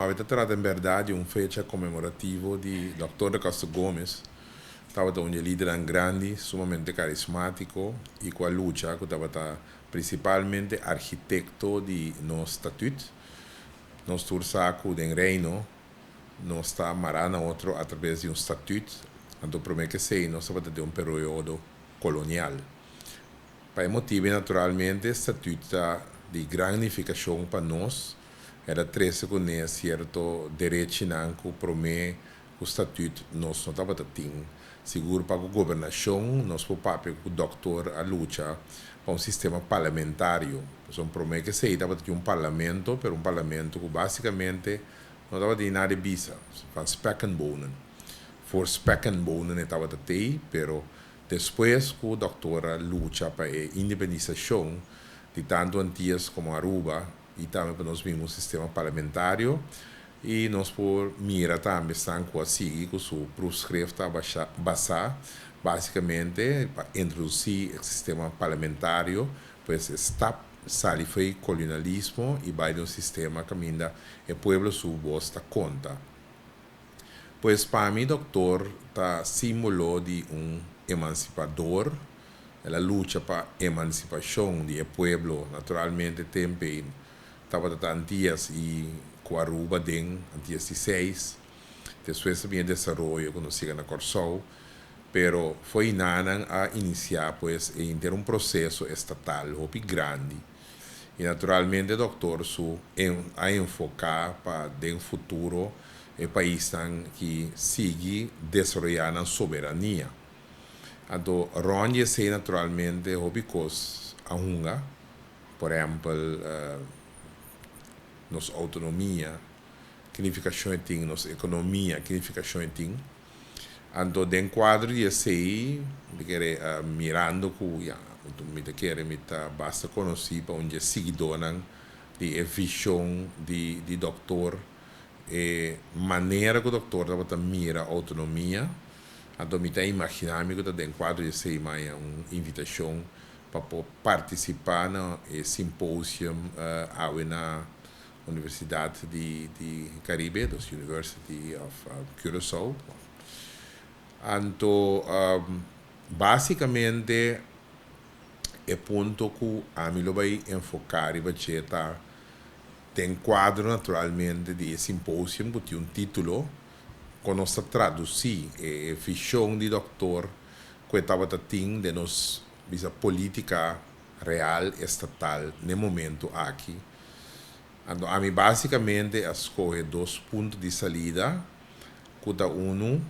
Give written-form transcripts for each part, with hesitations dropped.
Awe ta trata en berdad di un fecha conmemorativo di Dòkter Da Costa Gomez, tabata un di e lidernan grandi, sumamente carismatico y cu a lucha cu tabata principalmente architecto di nos Statuut. Nos tur sa cu den Reino nos ta mara na otro a traves di un Statuut, anto prome cu esey nos tabata den un periodo colonial. Pa e motibu naturalmente Statuut ta di gran nificacion pa nos. El a trece cune cierto derechinan cu prome cu Statuut nos no tabata tin. Sigur pa cu gobernacion nos por papia cu Doctor a lucha pa un sistema parlamentario. Pasobra prome cu esey tabata tin un parlamento, pero un parlamento cu basicamente no tabatin nada di bisa, van spek en bonen. Voor spek en bonen e tabata tey, pero Despues ku Dòktor a lucha pa e independisashon di tantu Antias komo Aruba i tambe pa nos bin un sistema parlamentario i nos por mira tambe esnan ku a sigui ku su proefschrift a basá basikamente pa introdusí e sistema parlamentario, pues e stap sali fo'i kolonialismo i bai den un sistema kaminda e pueblo su bos ta konta. Pues pa mi Doktor ta simbolo di un emansipador, el a lucha pa emansipashon di e pueblo, naturalmente tempe tabata ta Antias i ku Aruba den Antias di seis, despues a bin e desaroyo ku nos yega na Kòrsou, pero fo'i nan a inisiá pues e henter un proseso estatal hopi grandi. I naturalmente Doktor su a enfoká pa den futuro e paisnan ki sigui desaroyá nan soberania. Anto rònt di esei naturalmente hopi kos a hunga, por ehèmpel nos outonomia, ki nifikashon e tin, nos ekonomia, ki nifikashon e tin. Anto den kuadro di esei mi ta kere mirando ku ya mi ta kere mi ta basta konosí pa un dje siguidónan di e vishon di di dòktor, e manera ku dòktor tabata mira outonomia. Anto mi ta imaginá mi ku ta den kuadro di esei maya un invitashon pa por partisipá na e simposium awe na Universidat di di Caribe, dus University of Curaçao. Anto basicamente e punto cu ami lo bay enfoca riba dje ta den cuadro naturalmente di e simposium cu tin un titulo con nos ta traduci e vision di doctor cu e tabata tin den nos bisa politica real estatal n'e momento aki. Anto ami básicamente a scoge dos punto di salida cu ta unu,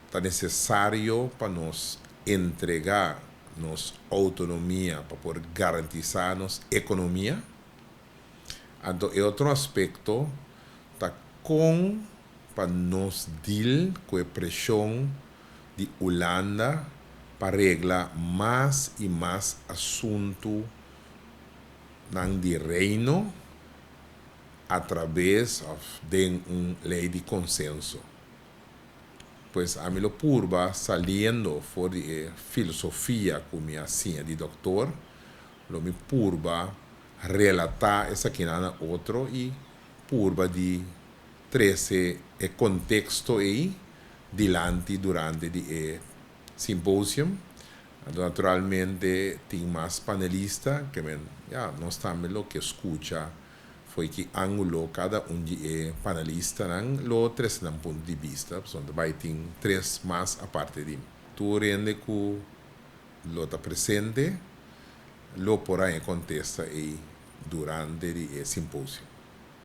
ta necesario pa nos entrega nos autonomia pa por garantisa nos economia. Anto e otro aspecto ta con pa nos deal cu e presion di Hulanda pa regla mas i mas asuntunan di Reino atrabes òf den un lei di konsenso. Pues ami lo purba saliendo for di e filosofia ku mi a siña di dòktor, lo mi purba relatá esakinan na otro i purba di trese e konteksto ei dilanti durante di e simposium. Anto naturalmente tin mas panelista ke men ya nos tambe lo ke skucha fo'i ki angulo kada un di e panelistanan lo trese nan punto di bista pasobra ta bai tin tres mas aparte di mi. Tur hende ku lo ta presente lo por haña kontesta ei durante di e simposium.